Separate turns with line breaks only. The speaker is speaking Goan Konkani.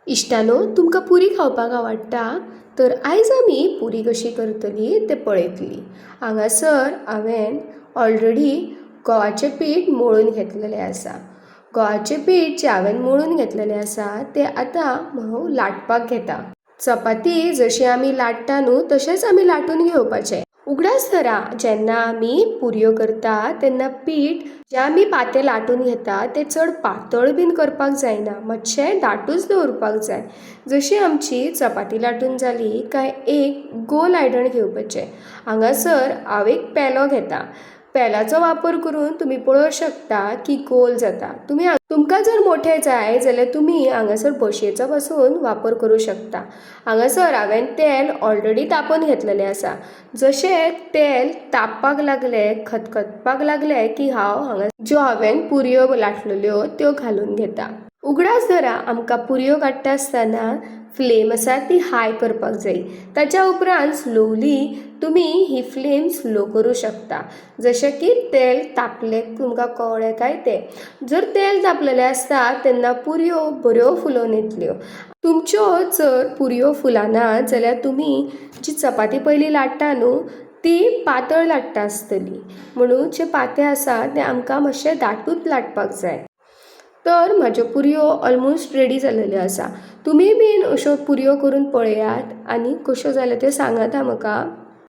इश्टानो, तुमकां पुरी खावपाक आवडटा तर आयज आमी पुरी कशी करतली तें पळयतली. हांगासर हांवें ऑलरेडी गंवाचें पीठ मळून घेतलेलें आसा. गंवाचें पीठ जें हांवें मळून घेतलेलें आसा तें आतां हांव लाटपाक घेता. चपाती जशी आमी लाट्टा न्हू, तशेंच आमी लाटून घेवपाचें. उगडास धरा, जेन्ना आमी पुरयो करता तेन्ना पीठ जें आमी पातें लाटून घेता तें चड पातळ बीन करपाक जायना, मातशें दाटूच दवरपाक जाय. जशी आमची चपाती लाटून जाली काय एक गोल आयदण घेवपाचें. हांगासर हांव एक पेलो घेता. पेल्याचो वापर करून तुमी पळोवंक शकता की गोल जाता. तुमी तुमकां जर मोठे जाय जाल्यार तुमी हांगासर बशयेचो पासून वापर करूं शकता. हांगासर हांवें तेल ऑलरेडी तापोवन घेतलेलें आसा. जशें तेल तापपाक लागलें, खतखतपाक लागलें की हांव हांगा ज्यो हांवें पुरयो लाटलेल्यो त्यो घालून घेता. उगडास धरा, आमकां पुरयो काडटा आसतना फ्लेम आसा ती हाय करपाक जाय. ताच्या उपरांत स्लोवली तुमी ही फ्लेम स्लो करूं शकता, जशें की तेल तापलें तुमकां कळ्ळें काय तें. जर तेल तापलेलें आसता तेन्ना पुरयो बऱ्यो फुलोवन येतल्यो. तुमच्यो जर पुरयो फुलना जाल्यार तुमी जी चपाती पयली लाट्टा न्हू, ती पातळ लाट्टा आसतली. म्हणून जें पातें आसा तें आमकां मातशें दाटूच लाटपाक जाय. तर म्हाज्यो पुरयो ऑलमोस्ट रेडी जाल्लेल्यो आसा. तुमी बीन अश्यो पुरयो करून पळयात आनी कश्यो जाल्यो त्यो सांगात आं म्हाका.